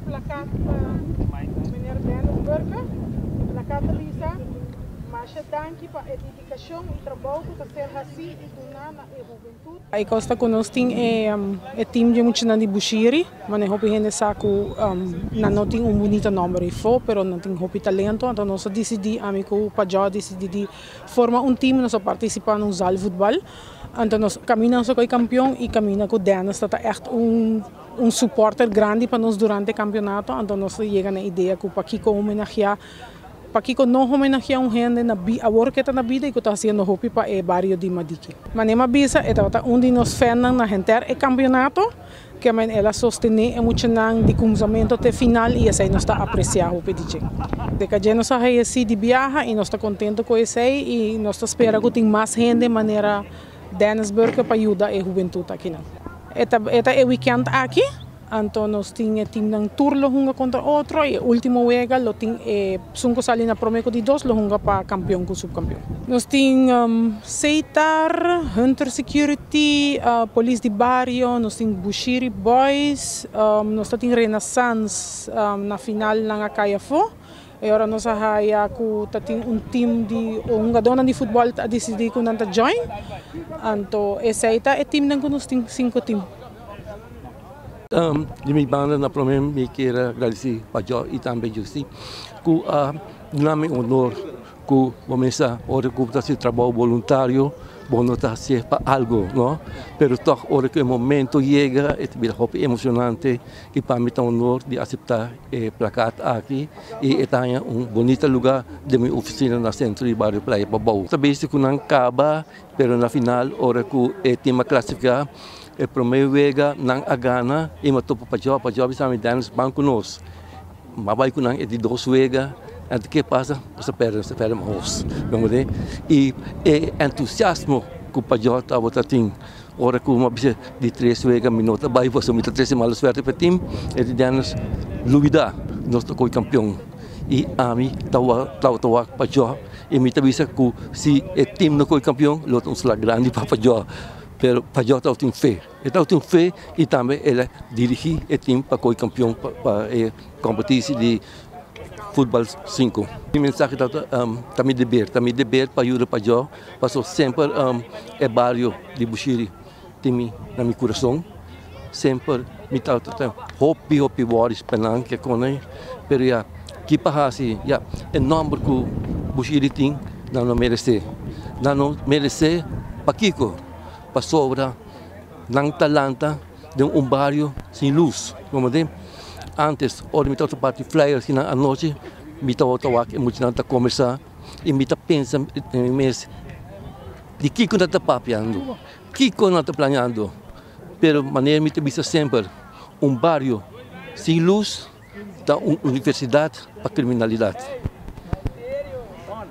Plakaat pa meneer Dennis Burke. E plakaat ta bisa, Masha danki pa e dedikashon i trabou ku ta ser hasí i duná na e hubentut. E kos ta ku nos tin e team dje muchanan di Bushiri, mane hopi hende sa ku nan no tin un bunita nòmber ei-fo, pero nan tin hopi talento, anto nos a disidí, ami ku Pajò a disidí di forma un team, nos a partisipá na un zaalvoetbal, anto nos kaminda nos a koi kampion i kaminda ku Dennis ta ta ègt un. Un supporter grandi pa nos durante e campeonato, anto nos a yega na e idea cu pakico homenagia, pakico no homenagia un hende na bi awor cu e ta na bida y cu ta haciendo hopi pa e bario di Madiki. Manera mi a bisa, e tabata un di nos fannan na henter e campeonato, kemen el a sostene e muchanan di cumsamento te final y esey nos ta aprecia hopi di dje. De ca dje nos a haya si di biaha y nos ta contento cu esey y nos ta spera cu tin mas hende manera Dennis Burke pa yuda e hubentud akinan. E ta e ta e weekend aki, anto nos tin e teamnan tur lo hunga kontra otro i e ultimo wega lo tin e esun ku sali na prome ku di dos lo hunga pa kampion ku subkampion. Nos tin Seitar, Hunter Security, Polis di Bario, nos tin Bushiri Boys, nos ta tin Renaissance na final nan a kai afó. E ora nos a haya cu ta tin un team di hungadornan di futbol a dicidi cu nan ta join, anto esey ta e teamnan cu nos tin, cinco team. Di mi banda na prome mi kier a gradeci Pajo y tambe Justin cu a duna mi honor cu bo mester ora cu bo ta haci trabou boluntario bo no ta hacié pa algo no pero tog ora cu e momento yega e ta bira hopi emocionante y pa mi ta un honor di acepta e plakat aki y e ta haña un bonita luga den mi oficina na centro di bario Playa Pabou. Ta bisti cu nan caba pero na final ora cu e team a clasifica e prome wega nan a gana y mi a topa Pajob, Pajob bisa mi Dennis ban cu nos. Mi a bay cu nan e di dos wega anto ke pasa nos a perde nos a perde mahos y e entusiasmo cu Pajob tabata tin. Ora ku mi a bisa di tres wega mi no ta bai pasobra mi ta trese mala suerte pa e tim, e di Dennis lubida nos ta koi kampion i ami tabata wak pa Djo i mi ta bisa ku si e tim no koi kampion lo ta un sla grandi pa Djo pero pa Djo tabatin fe e tabatin fe i tambe el a dirigi e tim pa koi kampion pa e kompetisi di futbal sinku. Mi mensahe ta ta mi deber ta mi deber pa yuda pa Djo. Paso semper e bario di Bushiri tin mi na mi kurason. Semper mi ta ta hopi hopi worries pa nan ke kone pero ya ki pa hasi ya e nomber ku Bushiri tin nan no merese. Nan no merese pakiko? Pasobra nan ta lanta den un bario sin lus. Como den antes ora mi tabata parti flyers kinan anochi mi tabata wak e muchanan ta kombersa. I mi ta pensa den mi mes, di kiko nan ta papiando? Kiko nan ta planeando? Pero manera mi ta bisa semper, un bario sin lus ta un universidat pa kriminalidat.